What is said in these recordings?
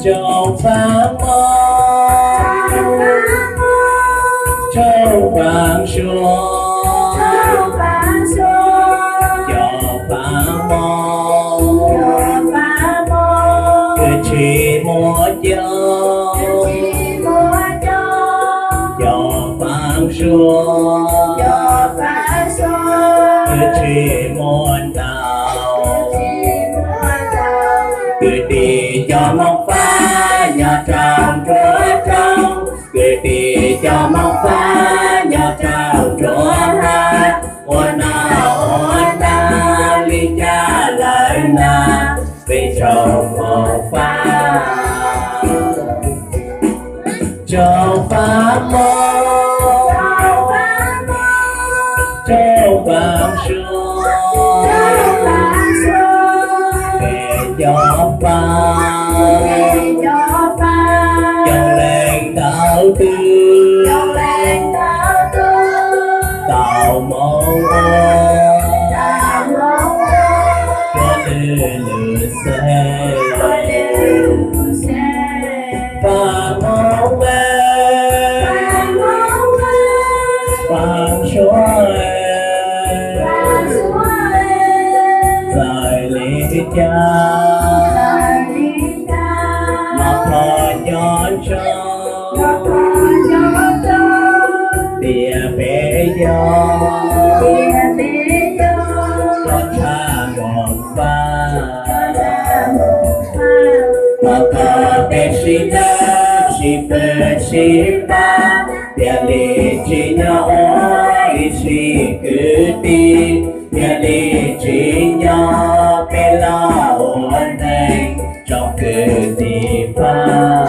Tsoom pab mob, tsoom pab suav, cov pab mob, kwv tsis muaj coj, cov pab suav, kwv tsis muaj ntau, kwv tij cov Hmoob Fab nyob rau Nruab Roob, kwv tij cov Hmoob Fab nyob rau Nruab Hav, ua noj ua hnav li cas lawm na, peb tsoom Hmoob Fab. Tsoom pab mob, tsoom pab suav, peb cov pab, coob leej ntau tus, tau mus ua, ua lwm lwm xeem. Pab Hmoob, pab suav, txawm li cas los thov nco ntsoov tias peb yog txhob tshaj Hmoob Fab. Thov kom peb sib hlub sib pw sib pab, thiaj li tsim nyog ua ib tse kwv tij, thiaj li tsim nyog peb los ua neej tsoom kwv tij Fab.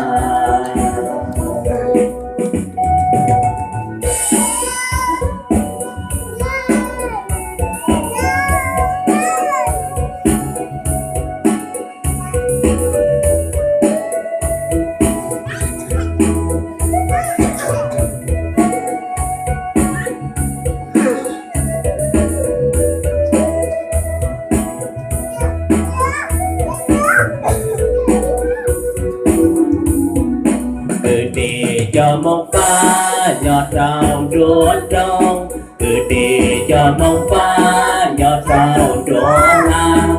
Kwv tij cov Hmoob Fab nyob rau Nruab Roob, kwv tij cov Hmoob Fab nyob rau Nruab Hav,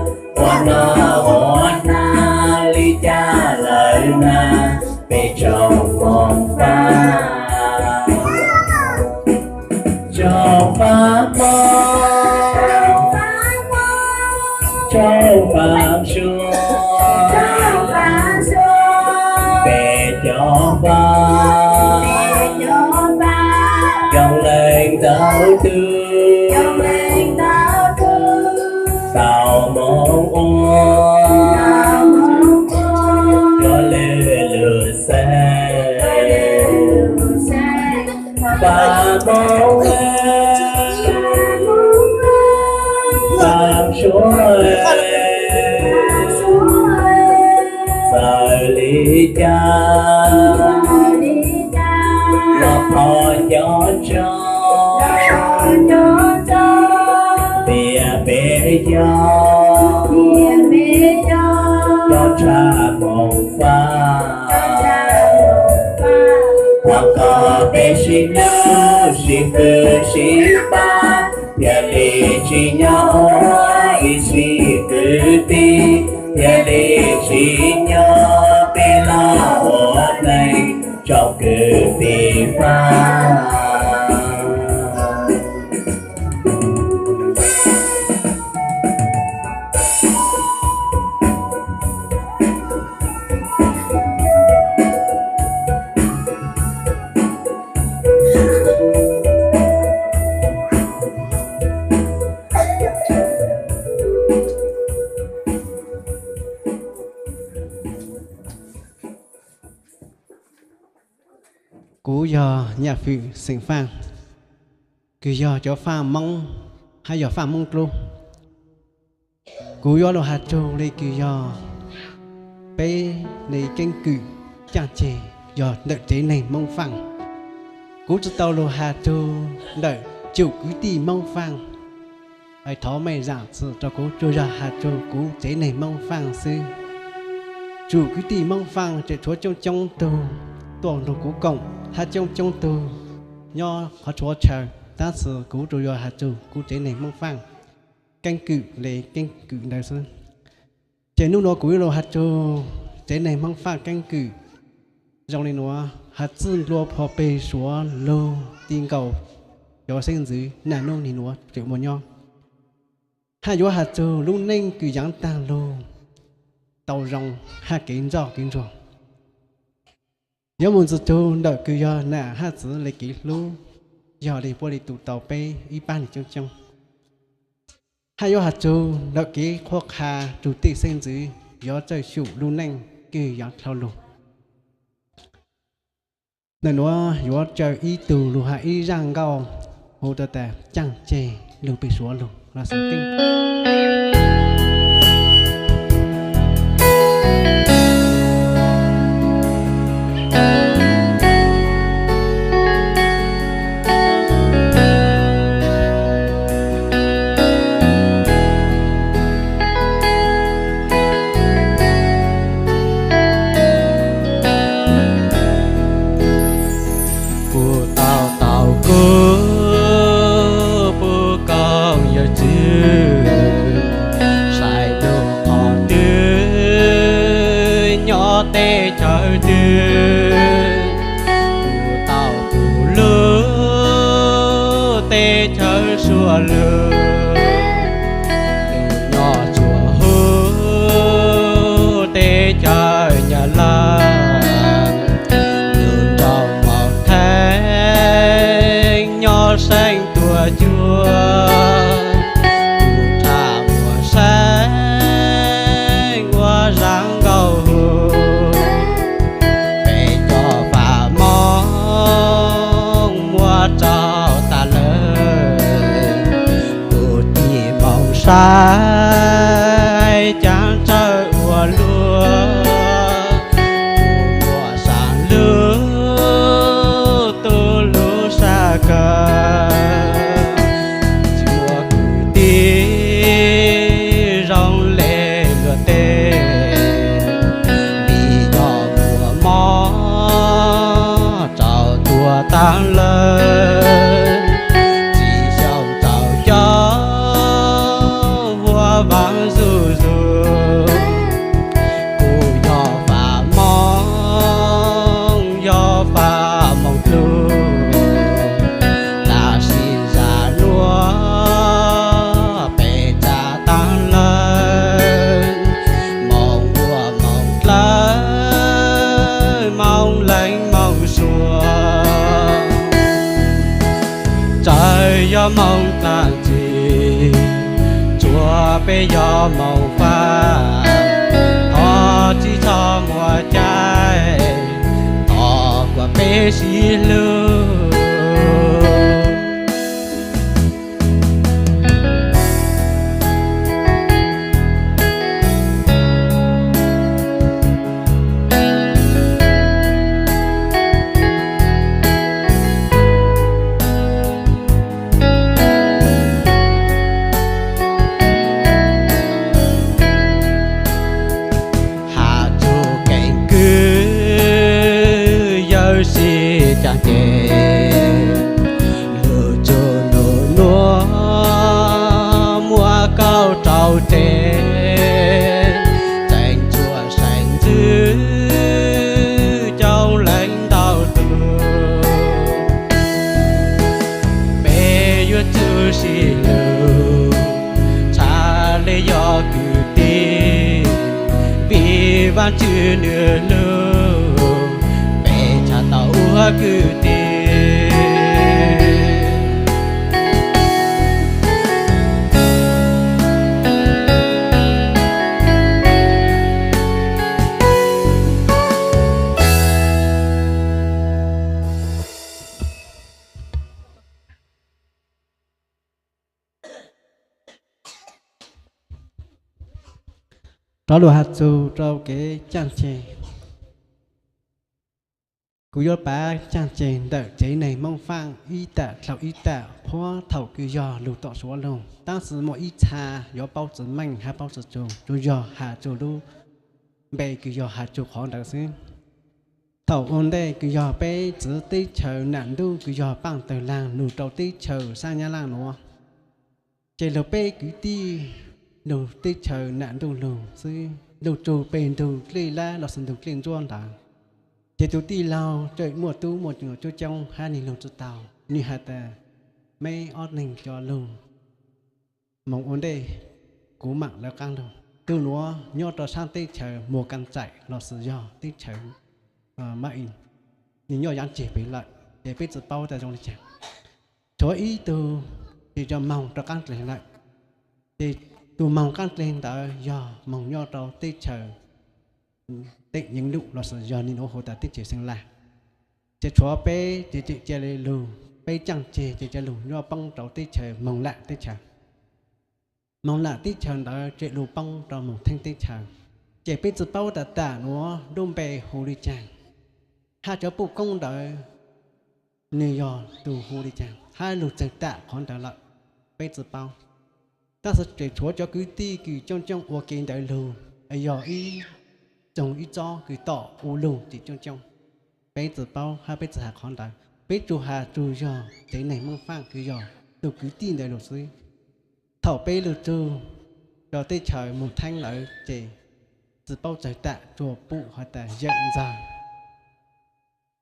ua noj ua hnav li cas lawm na, peb tsoom Hmoob Fab. Tsoom pab mob, tsoom pab suav, li cas, los thov cov tso, tias peb yog, yog tshaj Hmoob Vaj. Thov kom peb sib hlub, sib pw, sib pab, thiaj li tsim nyog ua ib txhis kwv tij, thiaj li tsim nyog peb los ua neej tsoom kwv tij Vaj. Kuv yog Nyaj Fwm xeem Faj, kws yog cov Faj Moob hab yog Faj Moob Dlub. Kuv yuav lug has txug le kws yog peb le keeb kwm caaj ceg yog ntawm tsev neeg Moob Faaj. Kuv tsi tau lug has txug ntawm tsum kwv tij Moob Faaj, es thov mej zaam txim rua kuv, tsuas yog has txug kuv tsev neeg Moob Faaj xwb. Tsum kwv tij Moob Faaj tseem tshuav coob coob tug tuaj nrug kuv koom hab coob coob tug nyob qhov tshuav chaw, tab sis kuv tsuas yuav has txug kuv tsev neeg Moob Faaj keeb kwm le keeb kwm ntawd xwb. Ces nub nuav kuv yuav lug has txug tsev neeg Moob Faaj keeb kwm zoo le nuav: has txij nplua phoo peg Suav lug ti nkaus cov xeeb ntxwv naj nub nwg nuav tseem muaj nyob, hab yuav has txug lub neej kws yaav taag lug tau zoo hab kev ntsoj kev ntsuag. Yuav moog txug tug ntawm kws yog nam hab txwv le kev hlub, yog le puab le tu tau peb ib paab nwg coob coob, hab yuav has txug ntawm kev qhuab qha tug tej xeeb ntxwv yuav txawj xyum lub neej kws yaav dlhau lug. Ntawm nuav yuav tsaws ib tug lug has ib zaaj nkauj hu tau tas Caaj Ceg lug peg Suav lug los xav teb. Kuv tau tau kuv puv koom yawm txwv, sai lug qhov twg nyob teb chaws twg, kuv tau kuv lub teb chaws suav lug, lug nyob tsuas huv teb chaws Nyab Laj, lug nrog Moob Theeb nyob seev tuaj cuag, kuv rhaj muaj seev ua zaaj nkauj hu, peb cov Faj Moob muab rau tas lawm, kuv tig moog saib caag tsawg ua luaj, kuv muaj saam lug tub lug sab kawg, tsi muaj kwv tij zoo le luag teb, vim yog muaj mob rau tuag taag lawm, tsi xyoo rau cov huab vaam zuj zug. Kuv yog Faj Moob, yog Faj Moob Dlub, tab sis zag nuav peb tsav taag lawm, moog ua moog dlawb, moog leej moog suav. Txawm yog moog dlaab tsi, tsuas peb yog moog Faj, thov tsi txhob muaj cai, thov kuas peb sib hlub. Vaajtswv nws lug, peb txhad tau ua kwv tij. Rov lug has txug rau kev caaj ceg. Kuv yuav pav caaj ceg ntawm tsev neeg Moob Faaj ib tam dlhau ib tam, qhuav thaum kws yog lug tom Suav lug, tab sis muaj ib txha yuav paub tsi meej hab paub tsi tsug, tsuas yog has txug lub npe kws yog has txug qhov ntawd xwb. Thaum ua ntej kws yog peb txwv teb chaws nam ntuj kws yog Paaj Tawg Laag lug rau teb chaws sab Nyab Laaj nuav, ces lug peb kwv tij lug teb chaws nam ntuj lug xwb, lug txug peg ntug dlej lab los sis ntug dlej ntsuab ntawd, ces tus tij laug tseem muaj tub muaj nyuam coob coob hab nwg lug tsi tau. Nwg has tas, meb ob neeg cov lug moog ua ntej, kuv maam lawv qaab lug. Tug nuav nyob rau saab teb chaws Muas Kas Tsaim los sis yog teb chaws Mab Ij, nwg nyob yaav tseg pem lawm, ces peb tsi paub tas zoo le caag. Tshuav ib tug ces cov moog rau qaab dleg lawm, ces tug moog qaab dleg ntawd yog moog nyob rau teb chaws Teem Yeev Lum los sis yog nwg nuav hu tas teb chaws Xeem Las. Ces tshuav peb ces tseem ca le lug, peb caaj ceg ces ca lug nyob poob rau teb chaws Moos Lam teb chaws. Moos Lam teb chaws ntawd tseem lug poob rau Moos Theeb teb chaws. Ces peb tsi paub tas tam nuav lub npe hu le caag, hab cov puj koob ntawd nwg yog tug hu le caag hab lug txawg tam qhov ntawd lawm, peb tsi paub. Tab sis tseem tshuav cov kwv tij kws coob coob ua ke ntawd lug, yog ib tsoog ib tsob kws tom u lug ces coob coob, peb tsi paub hab peb tsi has qhov ntawd. Peb tsuas has tsuas yog tsev neeg Moob Faaj kws yog tug kwv tij ntawd lug xwb. Thaum peb lug txug rau teb chaws Moos Theeb lawm ces tsi paub txawg tam, tsuas pum has tas Yawm Ntxawg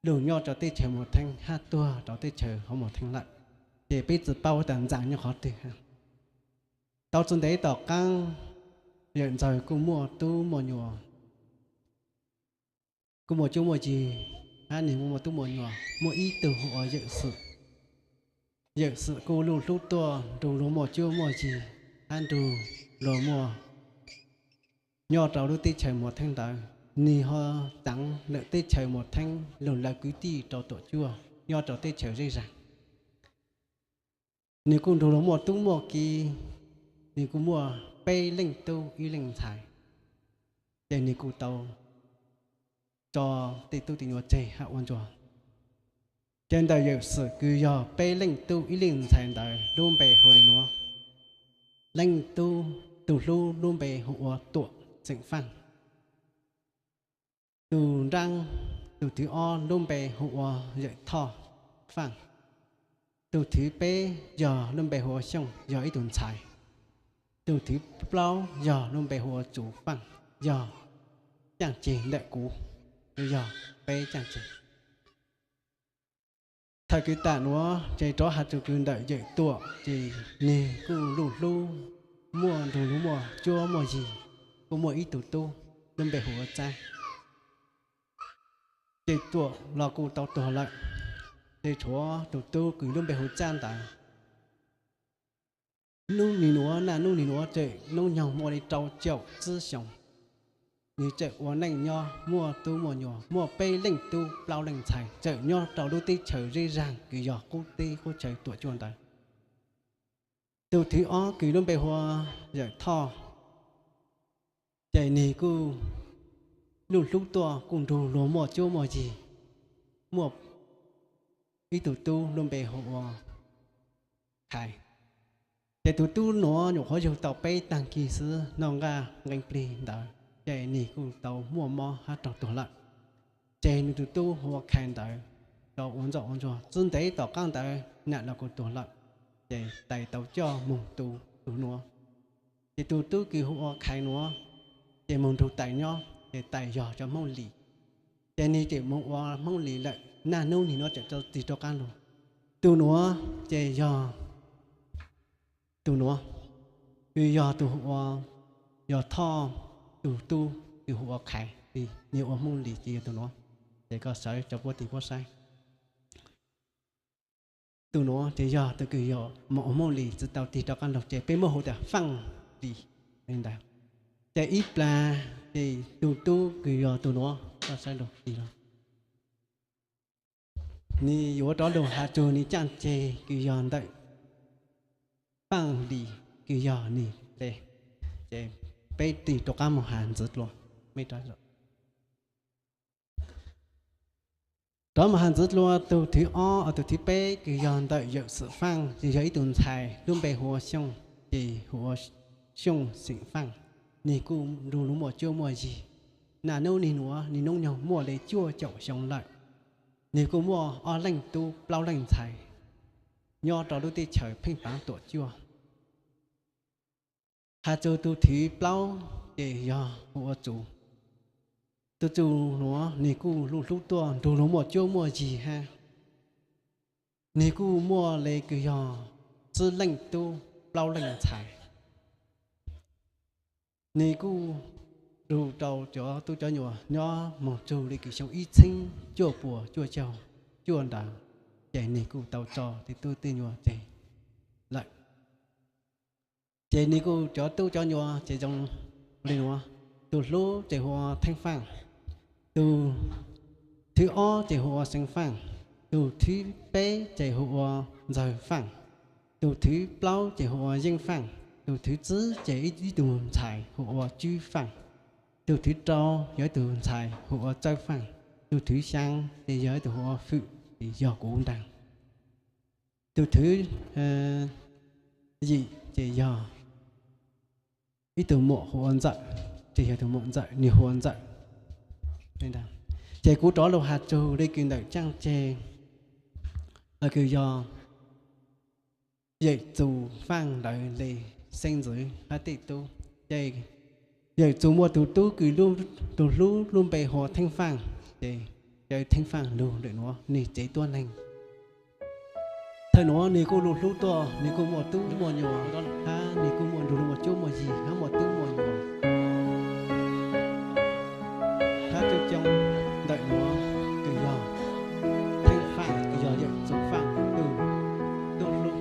lug nyob rau teb chaws Moos Theeb hab tuag rau teb chaws hauv Moos Theeb lawm, ces peb tsi paub tas Ntxawg nyob qhov twg. Tau tsi ntev tom qaab, Yawm Ntxawg kuj muaj tub muaj nyuam, kuj muaj cuab muaj yig, hab nwg muaj tub muaj nyuam, muaj ib tug hu ua Yawm Xwm. Yawm Xwm kuj luj hlub tuaj nrug luag muaj cuab muaj yig, hab nrug luag muaj nyob rau lub teb chaws Moos Theeb ntawd. Nwg ho txaav lawm teb chaws Moos Theeb lug lawv kwv tij rau tuam cuaj nyob rau teb chaws Zeb Zaag. Nwg kuj nrug luag muaj tub muaj ki, nwg kuj muaj peb leej tub ib leej ntxhais, ces nwg kuj tau tso tej tub tej nyuam tseg hab ua ntsuag. Ces ntawm Yawm Xwm kws yog peb leej tub ib leej ntxhais ntawd lub npe hu le nuav. Leej tub tug hlub lub npe hu ua Tuam Xeem Faaj. Tug nraab, tug thwv ob lub npe hu ua Yawm Thoj Faaj. Tug thwv peb yog lub npe hu ua Xyooj, yog ib tug ntxhais. Tug thwv plaub yog lub npe hu ua Tsuv Faaj, yog caaj ceg ntawm kuv, yog peb caaj ceg. Thaum kws tam nuav ces rov has txug kws ntawm Yawm Tuam ces nwg kuj luj hlub, muaj nrug luag muaj cuab muaj yig, kuj muaj ib tug tub lub npe hu ua Txaab. Ces Tuam los kuj tau tuag lawm, ces tshuav tug tub kws lub npe hu Txaab ntawd. Nub nim nuav, naj nub nim nuav tseem noob nyoog muaj li rau caum tsib xyoos. Nwg tseem ua neej nyob muaj tub muaj nyuam, muaj peb leej tub plaub leej ntxhais, tseem nyob rau lub teb chaws Zeb Zaag kws yog qub teb qub chaw tuam cuaj ntawd. Tug thwv ob kws lub npe hu ua Yawm Thoj, ces nwg kuj luj hlub tuaj kuj nrug luag muaj cuab muaj yig, muaj ib tug tub lub npe hu ua Khais. Ces tug tub nuav nyuam qhuav yug tau peb taag kis xwb, noj nqaj nqee plig ntawd ces nwg kuj tau muaj mob hab raug tuag lawm. Ces nwg tug tub hu ua Khais ntawd tau ua ntxoj ua ntsuag tsi ntev tom qaab ntawd nam los kuj tuag lawm, ces tais tau coj moog tu tug nuav. Ces tug tub kws hu ua Khais nuav ces moog nrug tais nyob, ces tais yog cov Hmoob Lis. Ces nwg tseem moog ua Hmoob Lis lawm, naj nub nwg nuav tseem tau txig rov qaab lug. Tug nuav ces yog tug nuav, kws yog tug ua, yog Thoj tug tub. kws hu ua Khais, nws ua Hmoob Lis ces yog tus nuav. Ces koj sawv rau puab tim puab saib. Tus nuav ces yog tus kws yog moog ua Hmoob Lis tsi tau tig rov qaab lug ces peb muab hu tas Faaj Lis ntawd. Ces ib plag ces tus tub kws yog tus nuav, koj saib lug tig lug. Nws yuav rov lug has txug nws caaj ceg kws yog ntawm Faaj Lis kws yog nws le. Ces peb tig rov qaab moog has ntxiv dlua. Rov moog has ntxiv dlua, tug thwv ob, tug thwv peb kws yog ntawm Yawm Xwm Faaj, ces yog ib tug ntxhais lub npe hu ua Xyooj, ces hu ua Xyooj Xeem Faaj. Nwg kuj nrug luag muaj cuab muaj yig. Naj nub nwg nuav nwg noob nyoog muaj le cuaj caum xyoo lawm. Nwg kuj muaj ob leej tub plaub leej ntxhais nyob rau lub teb chaws Pheej Paav Tuam Cuaj. Has txug tug thwv plaub ces yog hu ua Txus. Tug Txus nuav nwg kuj lug hlub tuaj nrug luag muaj cuab muaj yig hab. Nwg kuj muaj le kws yog tsib leej tub plaub leej ntxhais. Nwg kuj lug rau cov tub cov nyuam nyob moog txug le kws xyoo ib txheeb cuaj puas cuaj caug cuaj ntawd, ces nwg kuj tau tso tej tub tej nyuam ces lawm. Ces nwg kuj cov tub cov nyuam ces zoo le nuav, tug hlub ces hu ua Theeb Faaj, tug thwv ob ces hu ua Xeev Faaj, tug thwv peb ces hu ua Ntxawg Faaj, tug thwv plaub ces hu ua Yeeb Faaj, tug thwv tsib ces ib tug ntxhais hu ua Cwb Faaj, tug thwv rau yog ib tug ntxhais hu ua Txawb Faaj, tug thwv xyaa ces yog ib tug hu ua Fwm, ces yog kuv nraag. Tug thwv yim ces yog ib tug muam hu ua Ntxawm, ces yog tug muam Ntxawm, nwg hu ua Ntxawm. Ces kuv rov lug has txug le kws ntawm caaj ceg, kws yog Yawm Txus Faaj lawv le xeeb ntxwv hab tej tub. Ces Yawm Txus muaj tug tub kws tug hlub lub npe hu ua Theeb Faaj, ces caw Theeb Faaj lug ntawm nuav nwg tsev tuab neeg. Thaum nuav nwg kuj lug hlub tuaj, nwg kuj muaj tub muaj nyuam, hab nwg kuj muaj nrug luag muaj cuab muaj yig hab muaj tub muaj nyuam. Hab coob coob ntawm nuav kws yog Theeb Faaj, kws yog Yawm Txus Faaj tug tub hlub.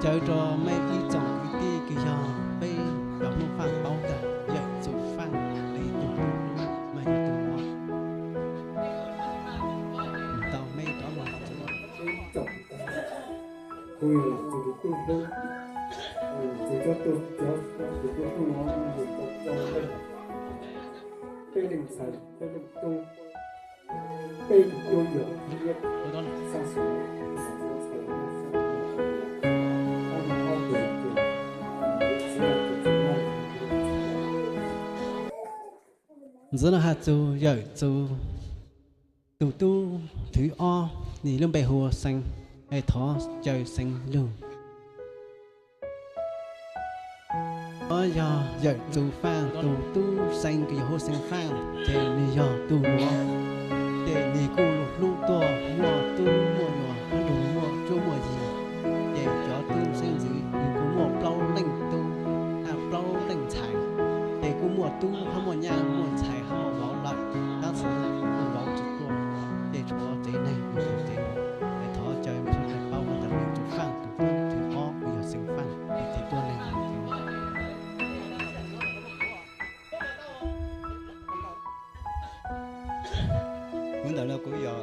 Caw rua mej ib tsoom kwv tij kws yog peb cov Hmoob Faaj paub tas Yawm Txus Faaj le tug tub hlub mas yog tug nuav. Tau mej rov moog txug. Kuv yog Txus tug tub hlub, Txus cov tub, cov tub hlub nuav yug tau rau peb leej ntxhais, peb leej tub, peb tug tub yog Xab Xis, ntxwv no has txug Yawm Txus tug tub thwv ob, nwg lub npe hu ua Xeev, es thov caw Xeev lug. Nuav yog Yawm Txus Faaj tug tub Xeev kws yog hu Xeev Faaj, ces nwg yog tug nuav, ces nwg kuj lug hlub tuaj muaj tub muaj nyuam hab nrug muaj cuab muaj yig. Ces cov tub xeeb ntxwv nwg kuj muaj plaub leej tub hab plaub leej ntxhais, ces kuj muaj tub hab muaj nyab muaj ntxhais hab muaj vauv lawm, tab sis kuj vauv tsi tuaj, ces tshuav tsev neeg, tsev neeg. Es thov caw mej sawv daws paub tas Yawm Txus Faaj tug tub thwv ob kws yog Xeev Faaj, ces tuab neeg. Kuv ntawm no kuv yog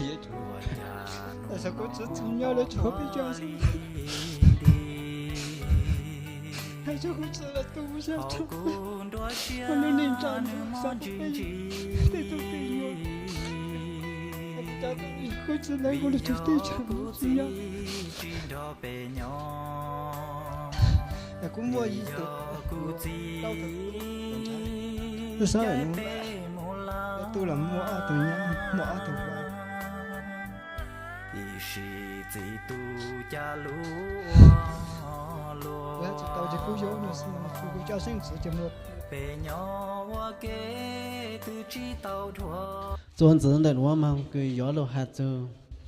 Yawm Txus, kuv txwv tsis nyob lawv tsuas peb cov xwb. Hais txog kuv txwv los tu xyab tso, kuv lub neej tsa xav peb tej tub tej nyuam, kuv txwv lawv kuv lug tug teb chaws tsis nyob. Kuv muaj ib tug, tau tug tub, tub sab, tub los muaj ob tug nyab, muaj ob tug vauv. Ib sim txiv tub ca lub ua luaj, tsis tau ces kuv yuav nws xwb, kuv cov xeeb ntxwv ces muaj. Txuas ntxiv ntawm nuav moog kws yuav lug has txug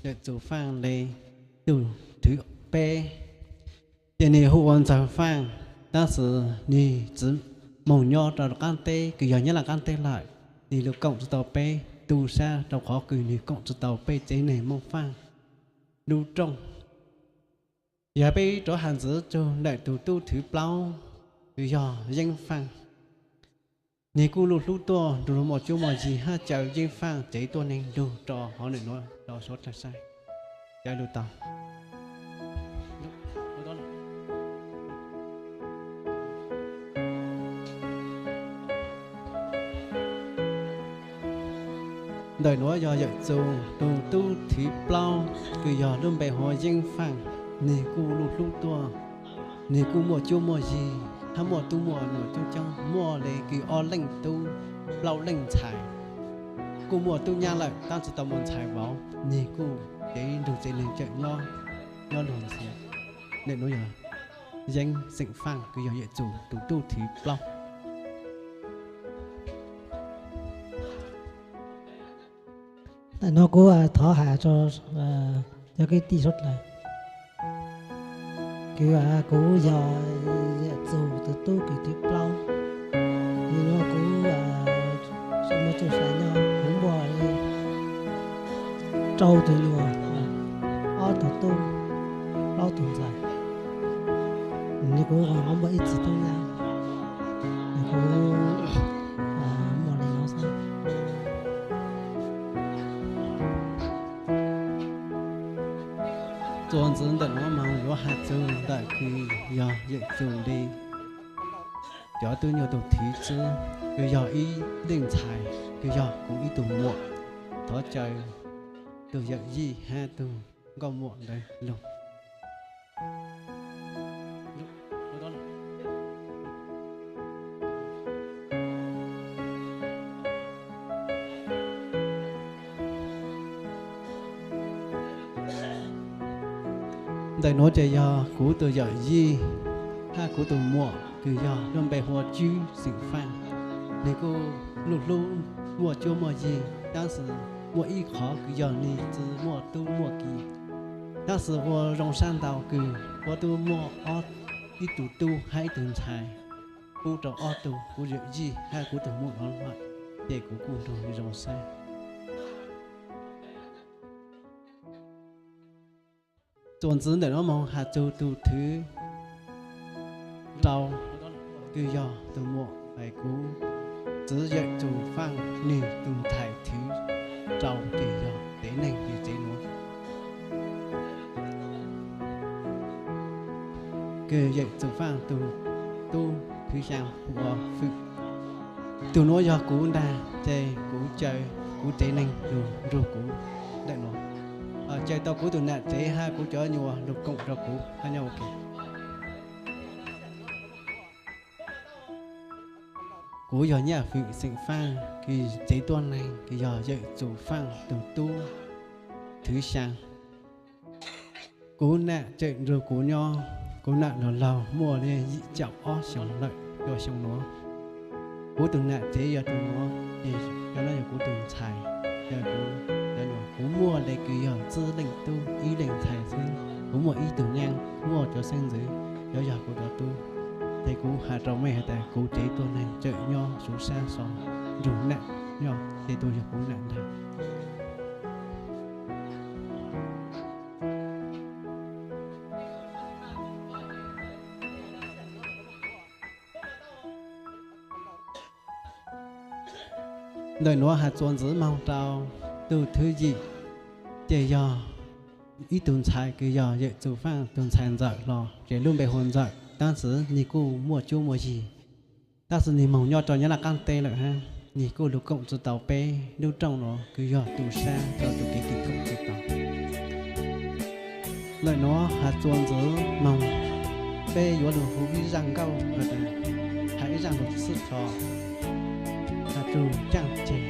Yawm Txus Faaj le tug thwv peb. Ces nws hu ua Ntxawg Faaj, tab sis nws txiv moog nyob rau qaab teb kws yog Nyab Laj qaab teb lawm, nws lug koom tsi tau peb tub sab rau qhov kws nws koom tsi tau peb tsev neeg Moob Faaj lub rooj. Yog peb rov has ntxiv txug ntawm tug tub thwv plaub kws yog Yeeb Faaj. Nwg kuj luj hlub tuaj nrug luag muaj cuab muaj yig hab caw Yeeb Faaj tsev tuab neeg lug rau hov ntawm nuav rau suav dlawg saib. Caw lug tau. Ntawm nuav yog Yawm Txus tug tub thwv plaub kws yog lub npe hu ua Yeeb Faaj. Nwg kuj luj hlub tuaj, nwg kuj muaj cuab muaj yig hab muaj tub muaj nyuam coob coob, muaj le kws ob leej tub, plaub leej ntxhais. Kuj muaj tub nyab lawm tab tsi tau muaj ntxhais vauv, nwg kuj cev nrug tsev neeg cawm nyob, nyob lug ntxhais. Ntawm nuav yog Yeeb xeem Faaj kws yog Yawm Txus tug tub thwv plaub. Ntawm nuav kuv thov has rua cov kwv tij suav dlawg, kws kuv yog Yawm Txus tug tub kws thwv plaub. Yog le kuv tsi muaj txuj sa nyob, kuv muaj rau tug nyuam, ob tug tub, plaub tug ntxhais. Nwg kuv ho muaj ib txiv tub nyab, nwg kuv muaj le nuav xwb. Txuas ntxiv ntawm nuav moog yuav has txug ntawm kws yog Yawm Txus le cov tub nyuas tug thwv tswb, kws yog ib leej ntxhais, kws yog kuv ib tug muam. Thov caw tug yawm yij hab tug nkauj muam ntawd lug. Ntawm nuav ces yog kuv tug yawm yij hab kuv tug muam kws yog lub npe hu ua Tswb xeem Faaj. Nwg kuj luj hlub muaj cuab muaj yig, tab sis muaj ib qhov kws yog nwg tsi muaj tub muaj ki. Tab sis ua zoo sab ntau kws puab tub muaj ob, ib tug tub hab ib tug ntxhais pub rau ob tug kuv yawm yij hab kuv tug muam nuav lawm, ces kuv kuj nrug zoo sab. Txuas ntxiv ntawm nuav moog has txug tug thwv rau, kws yog tug muam, es kuv txiv Yawm Txus Faaj nwg tug ntxhais thwv rau kws yog tsev neeg kws tsev nuav. Kws Yawm Txus Faaj tug tub thwv xyaa hu ua Fwm. Tug nuav yog kuv ntag, ces kuv caw kuv tsev neeg lug nrug kuv ntawm nuav. Caw tau kuv tug nam tsev hab kuv cov nyuas lug koom rau kuv hab nyob ua ke. Kuv yog Nyaj Fwm xeem Faaj, kws tsev tuab neeg kws yog Yawm Txus Faaj tug tub thwv xyaa. Kuv nam tseem nrug kuv nyob, kuv nam laug laug muaj le yim caum ob xyoos lawm, yog xyoo nuav. Kuv tug nam tsev yog tug nuav, ces cov nuav yog kuv tug ntxhais, yog kuv, kuv muaj le kws yog tsib leej tub ib leej ntxhais xwb. Kuv muaj ib tug nyaab, muaj cov xeeb ntxwv, cov yog kuv cov tub. Ces kuv has rau mej has tas kuv tsev tuab neeg tseem nyob Suav sab so nrug nam nyob, ces tug yog kuv nam ntag. Ntawm nuav has txuas ntxiv moog rau tug thwv yim, ces yog ib tug ntxhais kws yog Yawm Txus Faaj tug ntxhais ntxawm hlo, ces lub npe hu Ntxawm, tab sis nwg kuj muaj cuab muaj yig, tab sis nwg moog nyob rau Nyab Laj qaab teb lawm hab, nwg kuj lug koom tsi tau peb lub rooj nuav kws yog tu sab rau tug kev kis koom tsi tau. Ntawm nuav has txuas ntxiv moog, peb yuav lug hu ib zaaj nkauj, has ib zaaj lug txhwb rho, has txug caaj ceg